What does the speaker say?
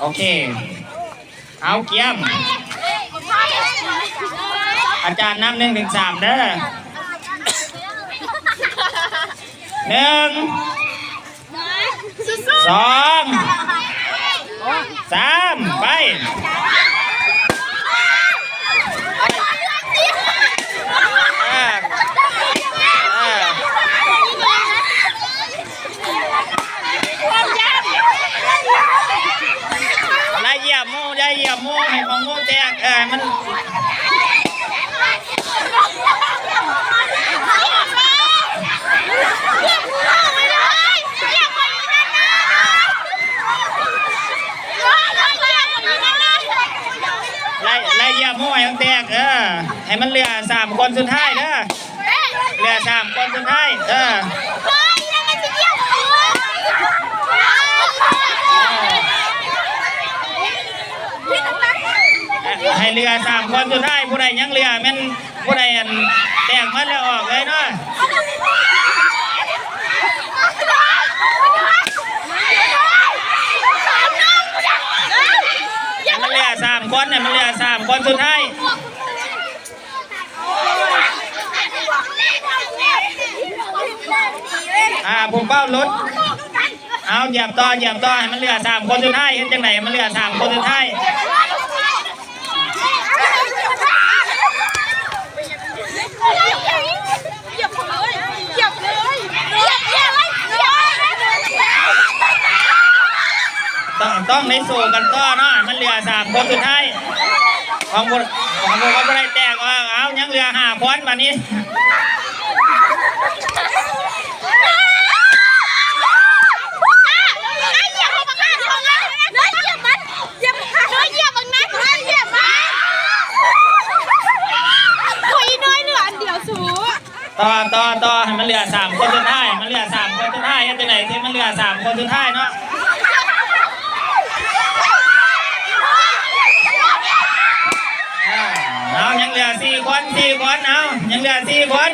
ໂອເຄ ເອົາ ກຽມ ອາຈານນັບໜຶ່ງເຖິງສາມເດີ. ໜຶ່ງ ສອງ ສາມ ໄປ. ເອີ ເອີ ໄລ່ຢຽບໝູ່ ໄລ່ຢຽບໝູ່ ໃຫ້ຂອງໝູ່ແຕກ ເອີ ໃຫ້ມັນ ໄລ່ ໄລ່ຢຽບໝູ່ໃຫ້ມັນແຕກ ເອີ ໃຫ້ມັນເຫຼືອສາມຄົນສຸດທ້າຍເດີ. ເຫຼືອສາມຄົນສຸດທ້າຍ ເອີ ໃຫ້ເຫຼືອສາມຄົນສຸດທ້າຍ ຜູ້ໃດຍັງເຫຼືອແມ່ນຜູ້ໃດອັນແຕກໝົດແລ້ວອອກເລີຍເນາະ. ໃຫ້ມັນເຫຼືອສາມຄົນ ໃຫ້ມັນເຫຼືອສາມຄົນສຸດທ້າຍ. ອ່າ ຜູ້ເປົ້າຫຼຸດ ເອົາ ຢຽບຕໍ່ ຢຽບຕໍ່ ໃຫ້ມັນເຫຼືອສາມຄົນສຸດທ້າຍ. ເຮັດຈັ່ງໃດໃຫ້ມັນເຫຼືອສາມຄົນສຸດທ້າຍ? ຕ້ອງ ຕ້ອງໄດ້ສູ້ກັນຕໍ່ເນາະ ໃຫ້ມັນເຫຼືອສາມຄົນສຸດທ້າຍ. ຂອງບໍ່ ຂອງບໍ່ ກໍບໍ່ໄດ້ແຕກອອກ. ເອົາ ຍັງເຫຼືອຫ້າຄົນບາດນີ້. ຢຽບ ຢຽບບັກນັດ ຢຽບມັນ ໂອ້ຍ ອີນ້ອຍເຫຼືອອັນດຽວສູ. ຕໍ່ ຕໍ່ ຕໍ່ ໃຫ້ມັນເຫຼືອສາມຄົນສຸດທ້າຍ ໃຫ້ມັນເຫຼືອສາມຄົນສຸດທ້າຍ. ເຮັດຈັ່ງໃດທີ່ມັນເຫຼືອສາມຄົນສຸດທ້າຍເນາະ? ເອົາ ຍັງເຫຼືອສີ່ຄົນ ສີ່ຄົນ ເອົາ ຍັງເຫຼືອສີ່ຄົນ.